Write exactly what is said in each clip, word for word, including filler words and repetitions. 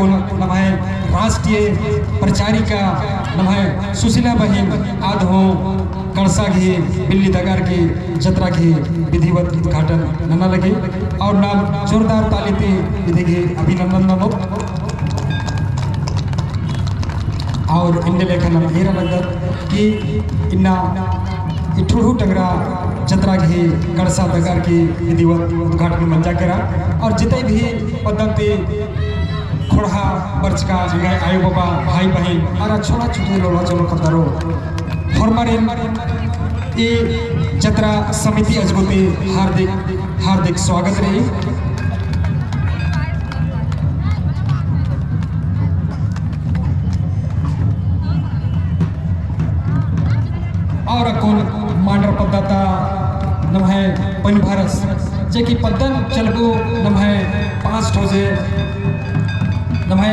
नम्है राष्ट्रीय प्रचारिका नम्है सुशीला बहिन आद हूँ कड़सा गही बिल्ली दगार की जतरा गही विधिवत उद्घाटन नना लगी और नाम जोरदार ताली ती इदी गही अभिनंदन ननोत। और इन्ने लेखा नाम एरा लगदत कि इन्ना ई ठुड़ू टंगरा जतरा गही कड़सा दगार की विधिवत उद्घाटन मंजा केरा और जितई भी पद्दन ती खोड़हा बरचका एंग्है आयो बाबा, भाई बहिन, अरा छोड़ा छोटी लोला चोलो कद्दरो, होरमारिन ई जतरा समिति अजगुती हार्दिक, हार्दिक स्वागत रई। और अक्कुन मांडर पद्दा ता नम्है पनभरस, जे कि पद्दन चलबो नम्है पाँच ठो जे, नम्है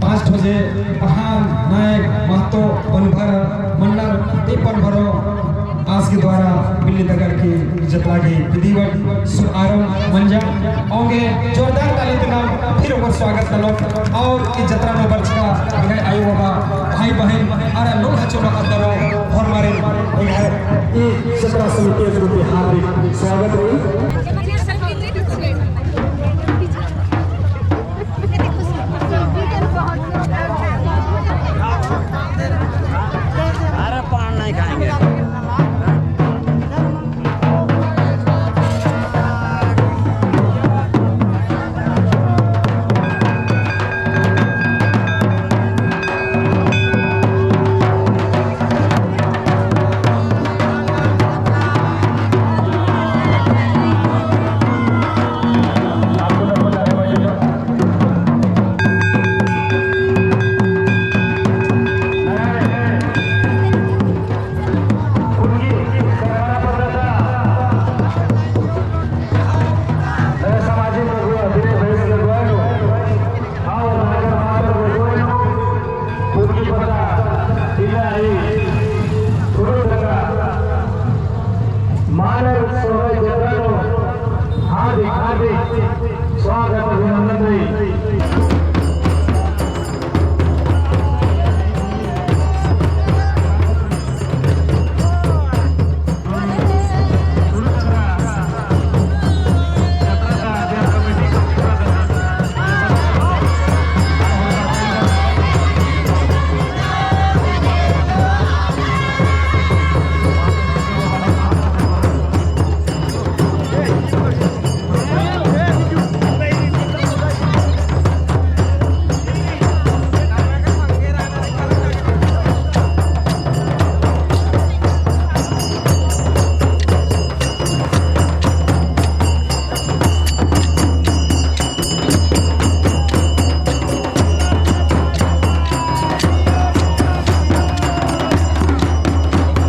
पाँच ठो जे पहान नायक महतो पनभर मंडल, ते पनभरो आस के द्वारा बिल्ली दगार की जतरा गही विधिवत शुभारंभ मंजा। औंगे जोरदार ताली ती नाम फिर ओकर स्वागत ननोत और ई जतरा नू बरचका एंग्है आयो बाबा, भाई बहिन, अरा लोग हचो बखत दरो होरमारिन एंग्है ई जतरा समिति अजगुती हार्दिक स्वागत रई।